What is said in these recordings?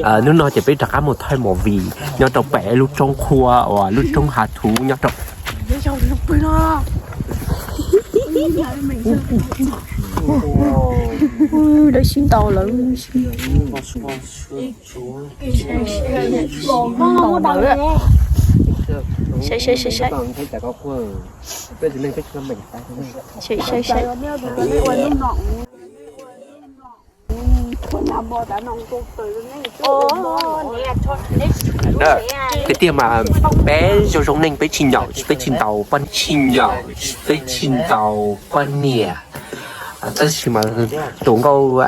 Hnub no ces peb rov qab mus thaij movie nyob rau pem lub roob qhua uas lub roob hav thuv nyob rau Dawb sib ntaus lawm. Saib, saib, saib, saib. Saib, saib, saib. Tiag tiag mas peb zoo zoo neeg peb tsis nyaum, peb tsis ntaus poj, tsis nyaum, peb tsis ntaus poj niam. Tab sis mas tus nkauj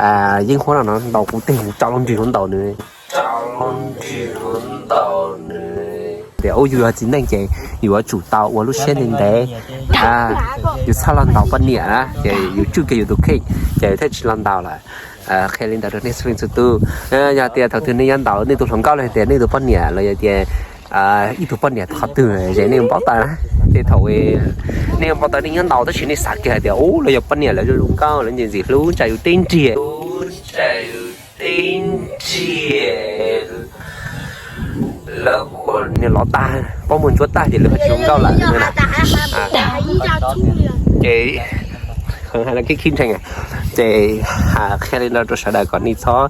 Yeeb Huab no no ntaus kuv tes, kuv tso loo nrig hluav ntaus nws, tso loo nrig hluav ntaus nws. Tias ub, yus yog txiv neej ces yus yuav tsum tau ua lub siab ntev ntev, yus txhob los ntaus poj niam na, ces yus tswj kiag yus tus kheej, ces thiaj tsis los ntaus lawm. Qhia li ntawd rau nej txhua leej txhua tus. Yog tias thaum twg nej yuav ntaus nej tus hluas nkauj los tias nej tus poj niam los yog tias ib tug poj niam qhov twg ze nej paub tawm na, ces thaum nej paub tawm nej nyob ntaus tab sis nej xav kiag hais tias ub, lawv yog poj niam lawv zoo zoo nkauj, lawv ntxim ntxim hlub, ntsa yus teb nriag, ntsa yus teb nriag, lawv ua niag lov tag, pob muag ntsuab tag ces lawv ho tsis zoo nkauj lawm na. Ces hais los khib khib ntseeg, ces qhia li no rau sawv daws kom nej txhob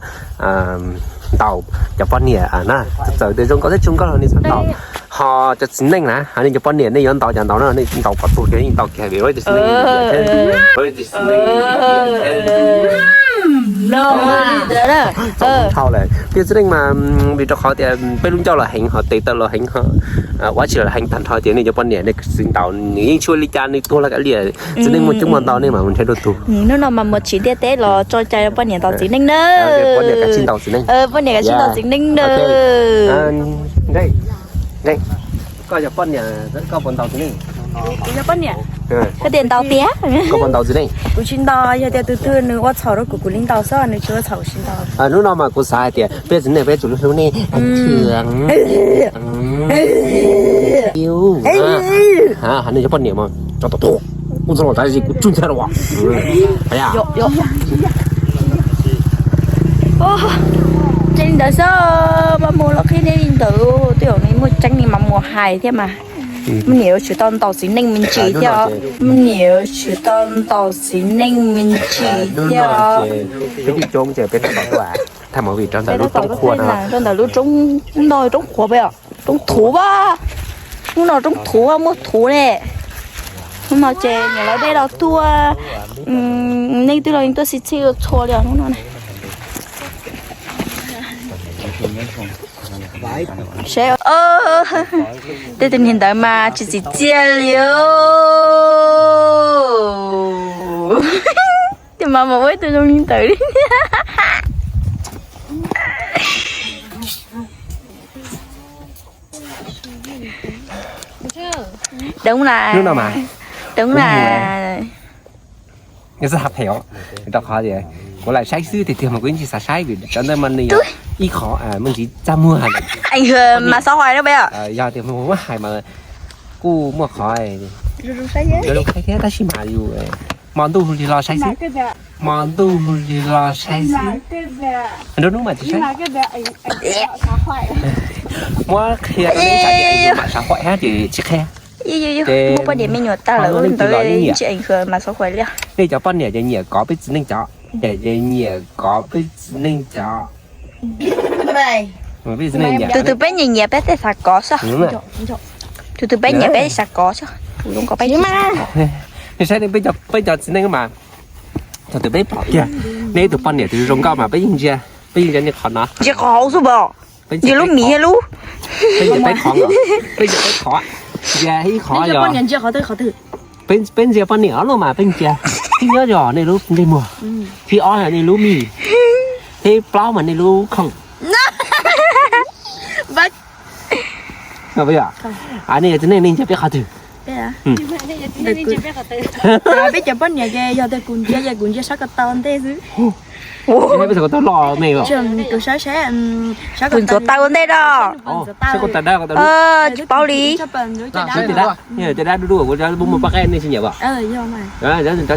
ntaus cov poj niam na. Txawm tias zoo nkauj thiab tsis zoo nkauj los nej txhob ntaus. Ho cov txiv neej na, ho nej cov poj niam nej yuav ntaus cas ntaus na, nej ntaus pov tug kiag, nej ntaus kiag vim cov txiv neej, txaus ntshai lawm. Peb txiv neej mas vim rau qhov tias peb lub ncauj los heev, ho tes taw los heev, ho ua tsi los heev tag nrho ces nej cov poj niam nej txiv ntaus nws yeej tsis ua li cas, nws tuag los kav liam, txiv neej muaj coob muaj ntau nej mas mus nrhiav dua tug. Hnub no mas mus tsim ntiaj teb los tso cai rau poj niam ntaus txiv neej na. Poj niam kav tsij ntaus txiv neej. Poj niam kav tsij ntaus txiv neej na. Koj yog poj niam, koj puas ntaus txiv neej? Kuv yog poj niam. Koj tias ntaus tiag. Koj puas ntaus txiv neej? Kuv tsis ntaus, yog tias tus twg nws ua txhaum rau kuv, kuv li ntaus xwb, nws tsis ua txhaum kuv tsis ntaus. Hnub no mas kuv xav hais tias peb txiv neej peb yuav tsum hlub hlub nej. Nej cov poj niam mas tso tau, kuv txhob los txav kuv tsuj ntxhiab rau. Ces li ntawd xwb, mas mus los qhia nej li ntawd, twb yog nej muaj tseeb li mas mus hais thiab mas. Muaj niam yuav tsum tau ntaus txiv neej me ntsis thiab os. Muaj niam yuav tsum tau ntaus txiv neej me ntsis thiab os. Peb coob coob ces peb tab tom tuaj thaij movie rau ntawm lub roob qhuav no, rau ntawm lub roob, no roob qhuav peb os, roob thuv vaj. Hnub no roob thuv vaj, muaj thuv ne. Hnub no ces niam lawv dej los tuaj, nej twb los tuaj xij txhij ua txhua li os hnub no na. Seb, tej tus niag ntawd mas tsis txim txiaj li. Tus mas mus ua ib tug zoo li ntawd li. Đúng là, đúng là. Rau qhov tias kuv lam saib xwb tiag tiag mas kuv yeej tsis xav saib vim cov ntawd mas nws yog ib qho me ntsis txaj muag. Ảnh hưởng mạng xã hội đó bé ạ. Yog tias muab hais mas kuj muaj qhov zoo saib thiab tab sis mas yus hmo ntuj lig los saib xwb. Hmo ntuj lig los saib xwb. Nruab hnub mas tsis saib. Muab qhia rau nej tsam ces ảnh hưởng mạng xã hội thiab ces tsis qhia. Muaj poj niam me nyuam tag lawm ntawd tsis ảnh hưởng mạng xã hội li. Nej cov poj niam ces nyiam kov peb txiv neej cov, ces nyiam kov peb txiv neej cov. Tus twg peb nyiam nyiam peb tej xav kov xwb. Tus twg peb nyiam peb xav kov xwb. Nej saib peb cov txiv neej mas, thaum twg peb pom kiag nej ib tug poj niam twg zoo nkauj mas peb yeej ntsia, peb yeej ntsia nej qhov no. Ntsia qhov hauv xwb pom. Ntsia lub mis lub. Peb ntsia peb qhov, peb ntsia peb qhov, ntsia ib qhov yog peb ntsia poj niam ob lub mas peb ntsia, thib nyob yog nej lub ntsej muag, thib ob yog nej lub mis, thib plaub mas nej lub khoom. Nej yog txiv neej nej ntsia peb qhov twg? Peb cov poj niam ces yog tias kuv ntsia ces kuv ntsia sab ko taw ntej xwb. Tus saib saib, tus ntxuav taw ua ntej da. Tsis paub li. Tej dab dub dub kuv muaj pab qaib nej tsis nyiam os?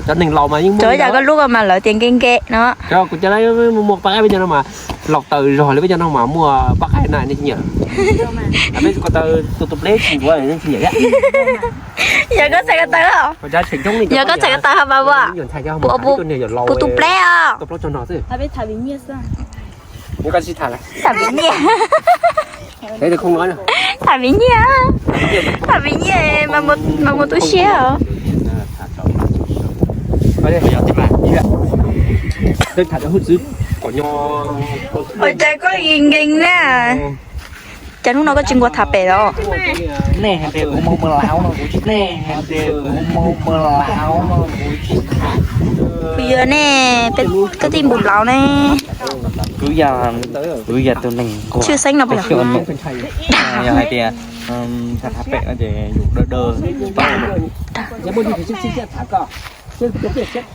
Cov neeg laus mas yeej muaj. Cov yam koj lub ko mas lawv tias nkees nkees no. Kuv cov muaj pab qaib peb cov no mas laus tawm zog li peb cov no mas muaj pab qaib na nej tsis nyiam. Peb ko taw tus tus pleb tsis ntuav nej tsis nyiam thiab. Yog koj txhais ko taw, yog koj txhais ko taw ha mas ua pub tus pleb os. Tham viv nyiaj, tham viv nyiaj, tham viv nyiaj, mas muaj tu siab os. Ua cas koj nkees na? Cas hnub no koj tsis nquag tham pem los? Kuv yog nej, koj tij npus laus ne. Kuv yog tus neeg nquag. Tshwj xeeb no puas yog? Yog hais tias tham pem no ces yus dawb dawb.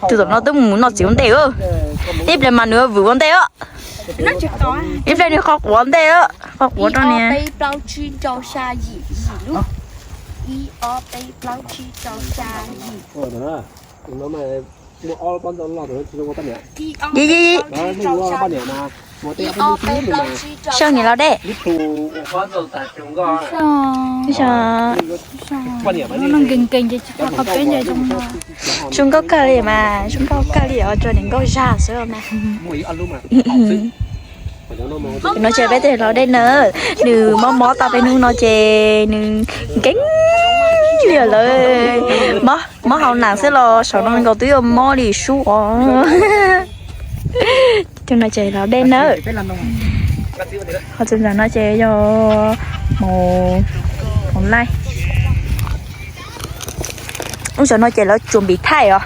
Tus tom no twb mus noj txiv ua ntej. Ib pliag mas nws vwm ua ntej os. Ib pliag nws qhov quav ntej, qhov quav rau niag. Yig yig yig. Soj niam los dej. Nkees nkees ces tsis qhov peb nce zoo no. Zoo nkauj kawg li mas, zoo nkauj kawg li os, tsuas niam nkauj zag xwb mas. No ces peb tus los dej na, nws mob mob tau peb hnub no ces nws nkees li lawm. Mob hauv nas xwb los saum no nkaus twb yuav mob li sub os. Tus no ces los dej na. Qhov txawm ntawm no ces yog mus laij. Ub, zaum no ces lawv tsuas npis thaij os.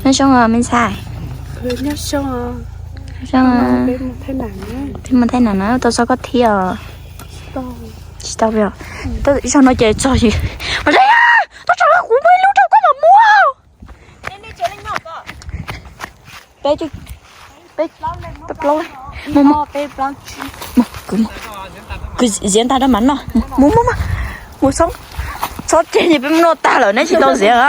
Nyob zoo me ntxhais. Peb mus thaij nas na, tau txog koj thiab os. Tsis tau os. Zaum no ces txog, tau txog kuv muaj ib lub rau koj mam muab. Peb, peb, peb plaub, mus, mus. Kuv ziav ntag rau mas noj. Mus, mus, mus, mus xoob. Txhob tseg, peb mus noj tag lawm neb tsis tau ziav os.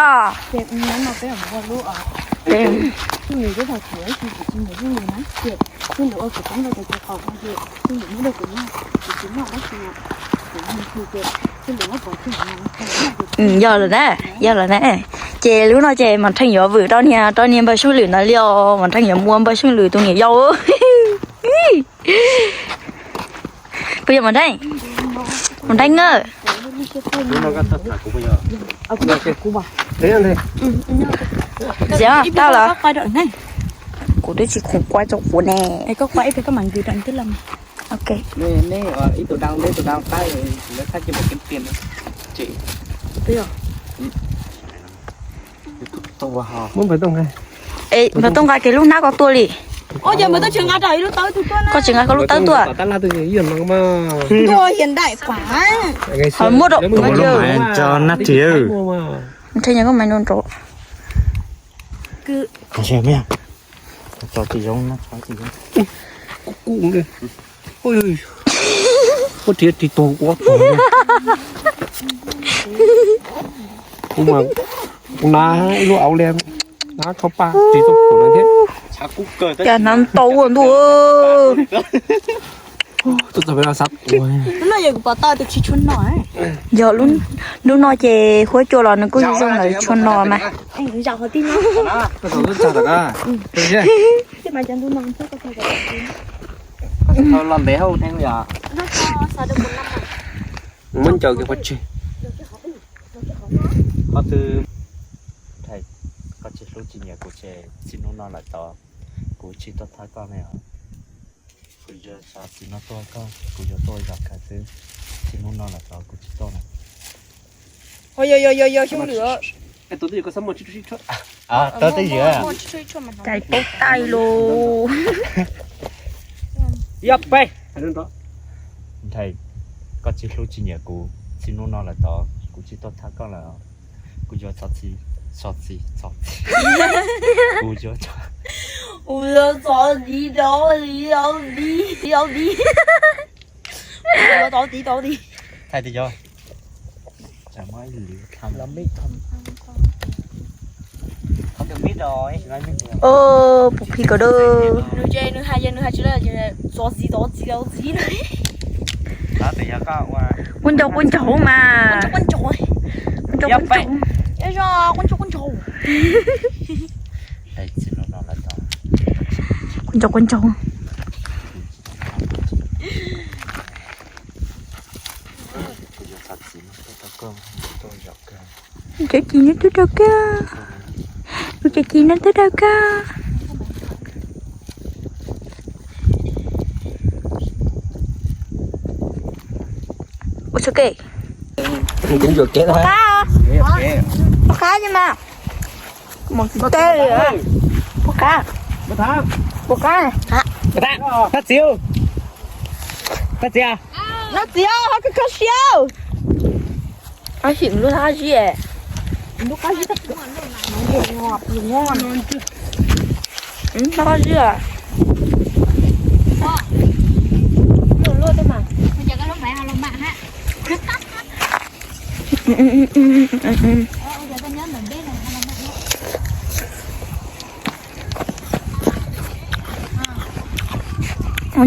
Yog lawm na, yog lawm na. Ces lub no ces Maum Theej yuav vwm rau niag, rau niag npawg Seej Lwm ntawd li os. Maum Theej yuav muab npawg Seej Lwm tus niam yau. Puas yog Maum Theej? Maum Theej na. Txiav tau lawm. Kuv twb tsis khoom quaj tso quav ne. Ok. Npawg Tooj nqa kiag lub hnab ko tuaj li. Koj tsis nqa koj lub tawb tuaj. Ho muab rau Maum Theej, koj mas nrov. Kuv na ib lub auv li, na kho pa ris tau pum no thiab. Cas hnav ntau ua ntuj. Yog lub no ces huab cua los nws kuj zoo zoo lawm, tshua no mas. Muab ncaws kiag qhov tseg. Qhov twg? Koj tsis hlub tsis nyiam kuv ces txij hnub no lawm tod kuv tsis tuaj thab koj ne os. Kuv yuav xav txij no tuaj koj, kuv yuav tuaj zov kawg xwb. Txij hnub no lawm tod kuv tsis tuaj na. Cais paub tais lus. Nthe, koj tsis hlub tsis nyiam kuv, txij hnub no lawm tod kuv tsis tuaj thab koj lawm. Kuv yuav txog txij. Txov txiv, txov txiv. Kuv yuav txov txiv, txov txiv, txov txiv, txov txiv. Thaij twb yog. Puv phis ko da. Nws ces nws hais, nws hais tsis txov txiv, txov txiv, txov txiv na. Quaj ncaug quaj ncaug mas. Quaj ncaug quaj ncaug. Quaj ncaug quaj ncaug. Cov ci no twb rau kawg. Kuv cov ci no twb rau kawg. Ua txhua ke. Pov qab, pov qab ni mas. Mus tsis tau li. Pov qab. Pov qab. Thaj txiv, thaj txiv, thaj txiv, ho kho kho siab. Ab xyem lub thaj zib, lub thaj zib, lub thaj zib.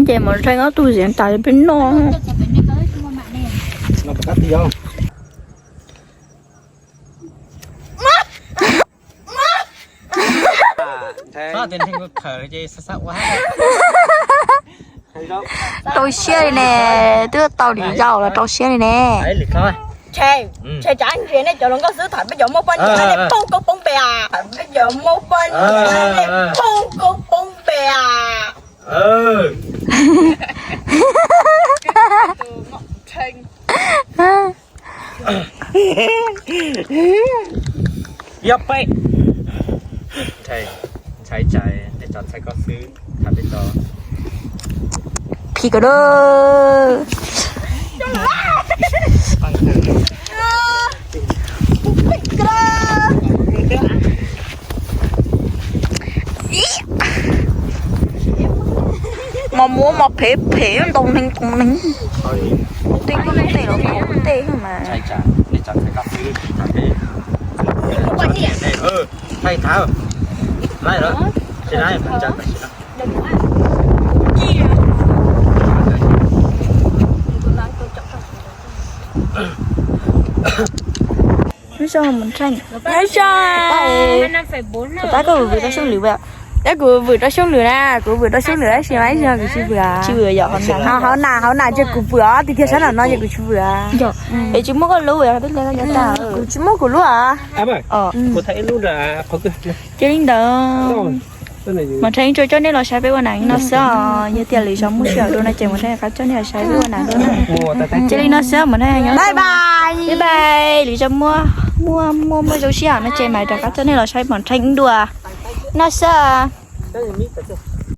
Ces Mos Ntshai ob tug ziav tas peb noj. Rau siab li ne, twb tau niam yau los rau siab li ne. Ntshe, ntshe tsav ntshe nej cov hluas nkauj xwb, thaum peb cov muaj poj niam nej poob koob poob pes as, thaum peb cov muaj poj niam nej poob koob poob pes as. Yog peb ntshai, ntshai tsam nej cov ntxhais koj xwb, tham peb cov phim ko da. Mos muab mos phem phem ntoo neeg ntoo neeg. Tej koj tej los tej mas. Nyob zoo Mos Ntshai. Nyob zoo. Tab koj vwm rau xyooj lwm. Tab kuv vwm rau xyooj lwm na, kuv vwm rau xyooj lwm tab sis mas ib zaug kuv tsis vwm. Tsis vwm yom, hauv nas, hauv nas ces kuv vwm os, tiag tiag sab nram no ces kuv tsis vwm. Es tsis muaj koj lub, kuv tsis muaj kuv lub. Cia li ntawd. Mos Ntshai tso coj nej los saib peb ua nas no xwb os. Yog tias lwm zaus muaj sij hawm dua no ces Mos Ntshai rov qab coj nej los saib peb ua nas dua na. Cia li no xwb Mos Ntshai nyob. Bye bye. Bye bye, lwm zaus muaj, muaj, muaj, muaj zoo sij hawm no ces mam rov qab coj nej los saib Mos Ntshai dua no xwb.